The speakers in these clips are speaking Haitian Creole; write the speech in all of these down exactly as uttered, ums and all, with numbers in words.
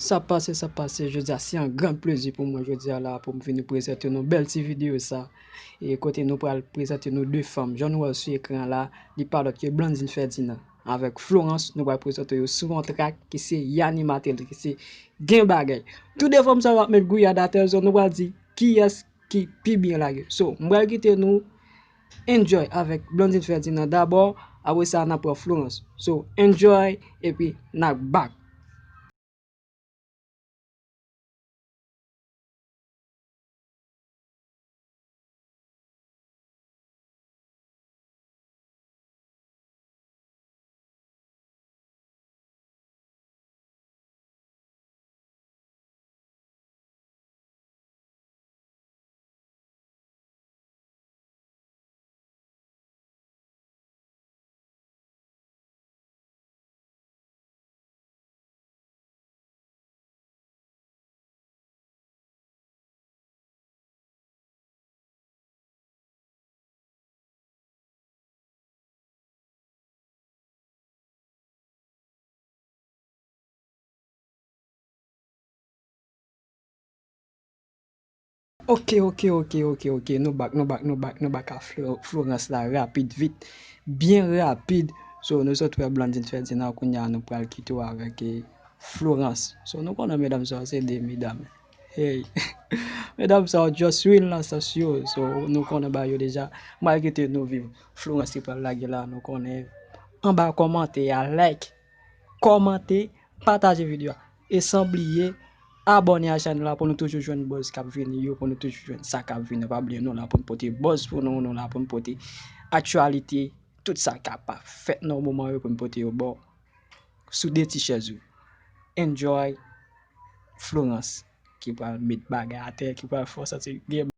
Sa pase, sa pase, jodi a se yon gran plezi pou mwen jodi a la pou m vini prezante nou bèl ti videyo sa. E kote nou pral prezante nou de fanm. Jan nou wè l sou ekran la, li pa lòt ke Blandine Ferdinand. Avèk Florence, nou pral prezante yo sou yon trak ki se Yanni Martelly, ki se Gen Bagay. Tou de fanm sa yo ap met gouyad atè, so nou pral di kiyès ki pi byen lage. So, m pral kite nou enjoy avèk Blandine Ferdinand dabò, apre sa n ap pran Florence. So, enjoy, epi n ap back. Ok, ok, ok, ok, ok. Nou back, nou back, nou back, nou back a Flo-, Florence la, rapid, vit, byen rapid. So, nou sot wè Blandine Ferdinand, kounye a nou pral kite w avèk, eh, Florence. So, nou konnen medam sa yo se de medam. Hey, medam sa yo just real nan sans yo. So, nou konnen ba yo deja. M pral kite nou viv Florence ki pral lage la, nou konnen. Anba kòmantè a, like, kòmante, pataje videyo a. E san bliye, abòne a chanèl la pou nou toujou jwenn buzz k ap vini yo, pou nou toujou jwenn sa k ap vini. Pa bliye, nou la pou n pote buzz pou nou, nou la pou n pote aktyalite, tout sa k ap fèt nan moman yo pou n pote yo ba w sou de ti chèz yo. Enjoy Florence ki pral met bagay atè, ki pral fè w santi gen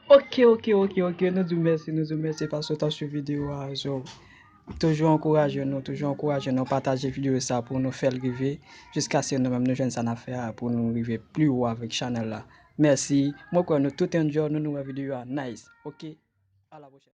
Ok, ok, ok, ok. Nou di w mèsi, nou di w mèsi paske w t ap swiv videyo a. So, toujou ankouraje nou, toujou ankouraje nou, pataje videyo sa pou nou fè l rive jiskaske nou menm nou jwenn sa n ap fè a pou nou rive pi wo avèk chanèl la. Mèsi. Mwen kwè nou tout enjoy, nou, nou wè videyo a nice. Ok. A la pwochèn.